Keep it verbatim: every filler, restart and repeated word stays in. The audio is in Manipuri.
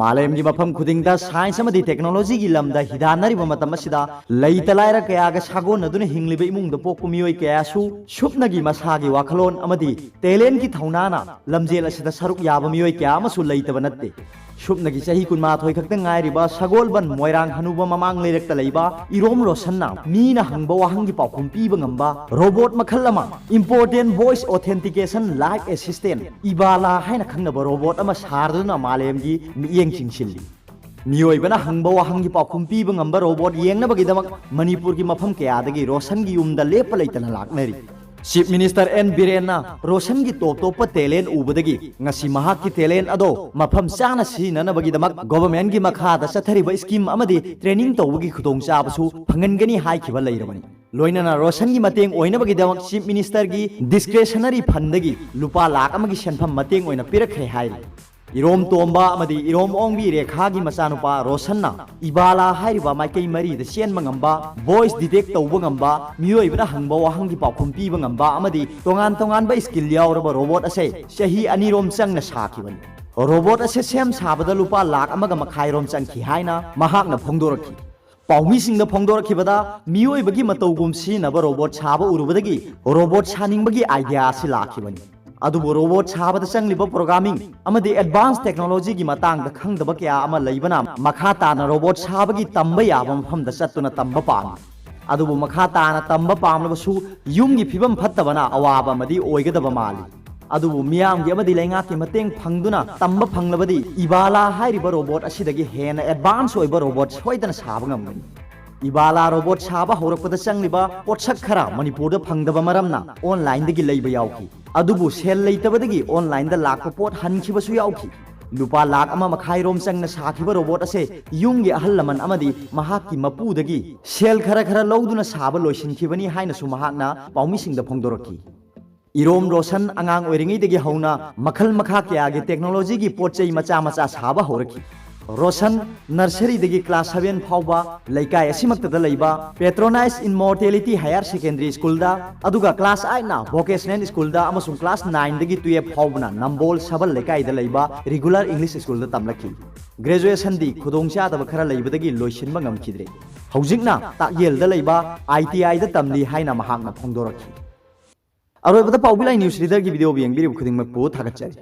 ꯃꯥꯂꯦꯝꯒꯤ ꯃꯐꯝ ꯈꯨꯗꯤꯡꯗ ꯁꯥꯏꯟꯁ ꯑꯃꯗꯤ ꯇꯦꯛꯅꯣꯂꯣꯖꯤꯒꯤ ꯂꯝꯗ ꯍꯤꯗꯥꯟꯅꯔꯤꯕ ꯃꯇꯝ ꯑꯁꯤꯗ, ꯂꯩꯇ ꯂꯥꯏꯔ ꯀꯌꯥꯒ ꯁꯥꯒꯣꯟꯅꯗꯨꯅ ꯍꯤꯡꯂꯤꯕ ꯏꯃꯨꯡꯗ ꯄꯣꯛꯄ ꯃꯤꯑꯣꯏ ꯀꯌꯥꯁꯨ ꯁꯨꯞꯅꯒꯤ ꯃꯁꯥꯒꯤ ꯋꯥꯈꯜꯂꯣꯟ ꯑꯃꯗꯤ ꯇꯦꯂꯦꯟꯒꯤ ꯊꯧꯅꯥꯅ ꯂꯝꯖꯦꯜ ꯑꯁꯤꯗ ꯁꯔꯨꯛ ꯌꯥꯕ ꯃꯤꯑꯣꯏ ꯀꯌꯥ ꯑꯃꯁꯨ ꯂꯩꯇꯕ ꯅꯠꯇꯦ꯫ ꯁꯨꯞꯅꯒꯤ ꯆꯍꯤ ꯀꯨꯟꯃꯥꯊꯣꯏ ꯈꯛꯇ ꯉꯥꯏꯔꯤꯕ ꯁꯒꯣꯜꯕꯟ ꯃꯣꯏꯔꯥꯡ ꯍꯅꯨꯕ ꯃꯃꯥꯡ ꯂꯩꯔꯛꯇ ꯂꯩꯕ ꯏꯔꯣꯝ ꯔꯣꯁꯟꯅ ꯃꯤꯅ ꯍꯪꯕ ꯋꯥꯍꯪꯒꯤ ꯄꯥꯎꯈꯨꯝ ꯄꯤꯕ ꯉꯝꯕ ꯔꯣꯕꯣꯠ ꯃꯈꯜ ꯑꯃ, Important Voice Authentication Live Assistant, ꯏꯕꯥꯂꯥ ꯍꯥꯏꯅ ꯈꯪꯅꯕ ꯔꯣꯕꯣꯠ ꯑꯃ ꯁꯥꯗꯨꯅ ꯃꯥꯂꯦꯝꯒꯤ ꯃꯤꯠꯌꯦꯡ ꯆꯤꯡꯁꯤꯜꯂꯤ꯫ ꯃꯤꯑꯣꯏꯕꯅ ꯍꯪꯕ ꯋꯥꯍꯪꯒꯤ ꯄꯥꯎꯈꯨꯝ ꯄꯤꯕ ꯉꯝꯕ ꯔꯣꯕꯣꯠ ꯌꯦꯡꯅꯕꯒꯤꯗꯃꯛ ꯃꯅꯤꯄꯨꯔꯒꯤ ꯃꯐꯝ ꯀꯌꯥꯗꯒꯤ ꯔꯣꯁꯟꯒꯤ ꯌꯨꯝꯗ ꯂꯦꯞꯄ ꯂꯩꯇꯅ ꯂꯥꯛꯅꯔꯤ꯫ ꯆꯤꯐ ꯃꯤꯅꯤꯁꯇꯔ ꯑꯦꯟ ꯕꯤꯔꯦꯟꯅ ꯔꯣꯁꯟꯒꯤ ꯇꯣꯞ ꯇꯣꯞꯄ ꯇꯦꯂꯦꯟ ꯎꯕꯗꯒꯤ ꯉꯁꯤ ꯃꯍꯥꯛꯀꯤ ꯇꯦꯂꯦꯟ ꯑꯗꯣ ꯃꯐꯝ ꯆꯥꯅ ꯁꯤꯖꯤꯟꯅꯅꯕꯒꯤꯗꯃꯛ ꯒꯣꯚꯔꯟꯃꯦꯟꯠꯀꯤ ꯃꯈꯥꯗ ꯆꯠꯊꯔꯤꯕ ꯁ꯭ꯀꯤꯝ ꯑꯃꯗꯤ ꯇ꯭ꯔꯦꯅꯤꯡ ꯇꯧꯕꯒꯤ ꯈꯨꯗꯣꯡꯆꯥꯕꯁꯨ ꯐꯪꯍꯟꯒꯅꯤ ꯍꯥꯏꯈꯤꯕ ꯂꯩꯔꯕꯅꯤ꯫ ꯂꯣꯏꯅꯅ ꯔꯣꯁꯟꯒꯤ ꯃꯇꯦꯡ ꯑꯣꯏꯅꯕꯒꯤꯗꯃꯛ ꯆꯤꯐ ꯃꯤꯅꯤꯁꯇꯔꯒꯤ ꯗꯤꯁꯀ꯭ꯔꯦꯁꯅꯔꯤ ꯐꯟꯗꯒꯤ ꯂꯨꯄꯥ ꯂꯥꯈ ꯑꯃꯒꯤ ꯁꯦꯟꯐꯝ ꯃꯇꯦꯡ ꯑꯣꯏꯅ ꯄꯤꯔꯛꯈ꯭ꯔꯦ ꯍꯥꯏꯔꯤ꯫ ꯏꯔꯣꯝ ꯇꯣꯝꯕ ꯑꯃꯗꯤ ꯏꯔꯣꯝ ꯑꯣꯡꯕꯤ ꯔꯦꯈꯥꯒꯤ ꯃꯆꯥꯅꯨꯄꯥ ꯔꯣꯁꯟꯅ ꯏꯕꯥꯂꯥ ꯍꯥꯏꯔꯤꯕ ꯃꯥꯏꯀꯩ ꯃꯔꯤꯗ ꯆꯦꯟꯕ ꯉꯝꯕ, ꯚꯣꯏꯁ ꯗꯤꯇꯦꯛ ꯇꯧꯕ ꯉꯝꯕ, ꯃꯤꯑꯣꯏꯕꯅ ꯍꯪꯕ ꯋꯥꯍꯪꯒꯤ ꯄꯥꯎꯈꯨꯝ ꯄꯤꯕ ꯉꯝꯕ ꯑꯃꯗꯤ ꯇꯣꯉꯥꯟ ꯇꯣꯉꯥꯟꯕ ꯁ꯭ꯀꯤꯜ ꯌꯥꯎꯔꯕ ꯔꯣꯕꯣꯠ ꯑꯁꯦ ꯆꯍꯤ ꯑꯅꯤꯔꯣꯝ ꯆꯪꯅ ꯁꯥꯈꯤꯕꯅꯤ꯫ ꯔꯣꯕꯣꯠ ꯑꯁꯦ ꯁꯦꯝ ꯁꯥꯕꯗ ꯂꯨꯄꯥ ꯂꯥꯈ ꯑꯃꯒ ꯃꯈꯥꯏꯔꯣꯝ ꯆꯪꯈꯤ ꯍꯥꯏꯅ ꯃꯍꯥꯛꯅ ꯐꯣꯡꯗꯣꯔꯛꯈꯤ꯫ ꯄꯥꯎꯃꯤꯁꯤꯡꯗ ꯐꯣꯡꯗꯣꯔꯛꯈꯤꯕꯗ, ꯃꯤꯑꯣꯏꯕꯒꯤ ꯃꯇꯧꯒꯨꯝ ꯁꯤꯖꯤꯟꯅꯕ ꯔꯣꯕꯣꯠ ꯁꯥꯕ ꯎꯔꯨꯕꯗꯒꯤ ꯔꯣꯕꯣꯠ ꯁꯥꯅꯤꯡꯕꯒꯤ ꯑꯥꯏꯗꯤꯌꯥ ꯑꯁꯤ ꯂꯥꯛꯈꯤꯕꯅꯤ꯫ ꯑꯗꯨꯕꯨ ꯔꯣꯕꯣꯠ ꯁꯥꯕꯗ ꯆꯪꯂꯤꯕ ꯄ꯭ꯔꯣꯒ꯭ꯔꯥꯃꯤꯡ ꯑꯃꯗꯤ ꯑꯦꯗꯚꯥꯟꯁ ꯇꯦꯛꯅꯣꯂꯣꯖꯤꯒꯤ ꯃꯇꯥꯡꯗ ꯈꯪꯗꯕ ꯀꯌꯥ ꯑꯃ ꯂꯩꯕꯅ ꯃꯈꯥ ꯇꯥꯅ ꯔꯣꯕꯣꯠ ꯁꯥꯕꯒꯤ ꯇꯝꯕ ꯌꯥꯕ ꯃꯐꯝꯗ ꯆꯠꯇꯨꯅ ꯇꯝꯕ ꯄꯥꯝꯃꯤ꯫ ꯑꯗꯨꯕꯨ ꯃꯈꯥ ꯇꯥꯅ ꯇꯝꯕ ꯄꯥꯝꯂꯕꯁꯨ ꯌꯨꯝꯒꯤ ꯐꯤꯕꯝ ꯐꯠꯇꯕꯅ ꯑꯋꯥꯕ ꯑꯃꯗꯤ ꯑꯣꯏꯒꯗꯕ ꯃꯥꯜꯂꯤ꯫ ꯑꯗꯨꯕꯨ ꯃꯤꯌꯥꯝꯒꯤ ꯑꯃꯗꯤ ꯂꯩꯉꯥꯛꯀꯤ ꯃꯇꯦꯡ ꯐꯪꯗꯨꯅ ꯇꯝꯕ ꯐꯪꯂꯕꯗꯤ ꯏꯕꯥꯂꯥ ꯍꯥꯏꯔꯤꯕ ꯔꯣꯕꯣꯠ ꯑꯁꯤꯗꯒꯤ ꯍꯦꯟꯅ ꯑꯦꯗꯚꯥꯟꯁ ꯑꯣꯏꯕ ꯔꯣꯕꯣꯠ ꯁꯣꯏꯗꯅ ꯁꯥꯕ ꯉꯝꯒꯅꯤ꯫ ꯏꯕꯥꯂꯥ ꯔꯣꯕꯣꯠ ꯁꯥꯕ ꯍꯧꯔꯛꯄꯗ ꯆꯪꯂꯤꯕ ꯄꯣꯠꯁꯛ ꯈꯔ ꯃꯅꯤꯄꯨꯔꯗ ꯐꯪꯗꯕ ꯃꯔꯝꯅ ꯑꯣꯟꯂꯥꯏꯟꯗꯒꯤ ꯂꯩꯕ ꯌꯥꯎꯈꯤ꯫ ꯑꯗꯨꯕꯨ ꯁꯦꯜ ꯂꯩꯇꯕꯗꯒꯤ ꯑꯣꯟꯂꯥꯏꯟꯗ ꯂꯥꯛꯄ ꯄꯣꯠ ꯍꯟꯈꯤꯕꯁꯨ ꯌꯥꯎꯈꯤ꯫ ꯂꯨꯄꯥ ꯂꯥꯈ ꯑꯃ ꯃꯈꯥꯏꯔꯣꯝ ꯆꯪꯅ ꯁꯥꯈꯤꯕ ꯔꯣꯕꯣꯠ ꯑꯁꯦ ꯌꯨꯝꯒꯤ ꯑꯍꯜ ꯂꯃꯟ ꯑꯃꯗꯤ ꯃꯍꯥꯛꯀꯤ ꯃꯄꯨꯗꯒꯤ ꯁꯦꯜ ꯈꯔ ꯈꯔ ꯂꯧꯗꯨꯅ ꯁꯥꯕ ꯂꯣꯏꯁꯤꯟꯈꯤꯕꯅꯤ ꯍꯥꯏꯅꯁꯨ ꯃꯍꯥꯛꯅ ꯄꯥꯎꯃꯤꯁꯤꯡꯗ ꯐꯣꯡꯗꯣꯔꯛꯈꯤ꯫ ꯏꯔꯣꯝ ꯔꯣꯁꯟ ꯑꯉꯥꯡ ꯑꯣꯏꯔꯤꯉꯩꯗꯒꯤ ꯍꯧꯅ ꯃꯈꯜ ꯃꯈꯥ ꯀꯌꯥꯒꯤ ꯇꯦꯛꯅꯣꯂꯣꯖꯤꯒꯤ ꯄꯣꯠ ꯆꯩ ꯃꯆꯥ ꯃꯆꯥ ꯁꯥꯕ ꯍꯧꯔꯛꯈꯤ꯫ ꯔꯣꯁꯟ, ꯅꯔꯁꯔꯤꯗꯒꯤ ꯀ꯭ꯂꯥꯁ ꯁꯚꯦꯟ ꯐꯥꯎꯕ ꯂꯩꯀꯥꯏ ꯑꯁꯤꯃꯛꯇꯗ ꯂꯩꯕ Patronized Immortality Higher Secondary Schoolꯗ, ꯑꯗꯨꯒ ꯀ꯭ꯂꯥꯁ ꯑꯥꯏꯠꯅ Vocational Schoolꯗ ꯑꯃꯁꯨꯡ ꯀ꯭ꯂꯥꯁ ꯅꯥꯏꯟꯗꯒꯤ ꯇꯨꯌꯦꯜꯐ ꯐꯥꯎꯕꯅ ꯅꯝꯕꯣꯜ ꯁꯕꯜ ꯂꯩꯀꯥꯏꯗ ꯂꯩꯕ Regular English Schoolꯗ ꯇꯝꯂꯛꯈꯤ꯫ Graduationꯗꯤ ꯈꯨꯗꯣꯡꯆꯥꯗꯕ ꯈꯔ ꯂꯩꯕꯗꯒꯤ ꯂꯣꯏꯁꯤꯟꯕ ꯉꯝꯈꯤꯗ꯭ꯔꯦ꯫ ꯍꯧꯖꯤꯛꯅ ꯇꯥꯛꯌꯦꯜꯗ ꯂꯩꯕ ITIꯗ ꯇꯝꯂꯤ ꯍꯥꯏꯅ ꯃꯍꯥꯛꯅ ꯐꯣꯡꯗꯣꯔꯛꯈꯤ꯫ ꯑꯔꯣꯏꯕꯗ ꯄꯥꯎꯕꯤ ꯂꯥꯏ news readerꯒꯤ videoꯕꯨ ꯌꯦꯡꯕꯤꯔꯤꯕ ꯈꯨꯗꯤꯡꯃꯛꯄꯨ ꯊꯥꯒꯠꯆꯔꯤ꯫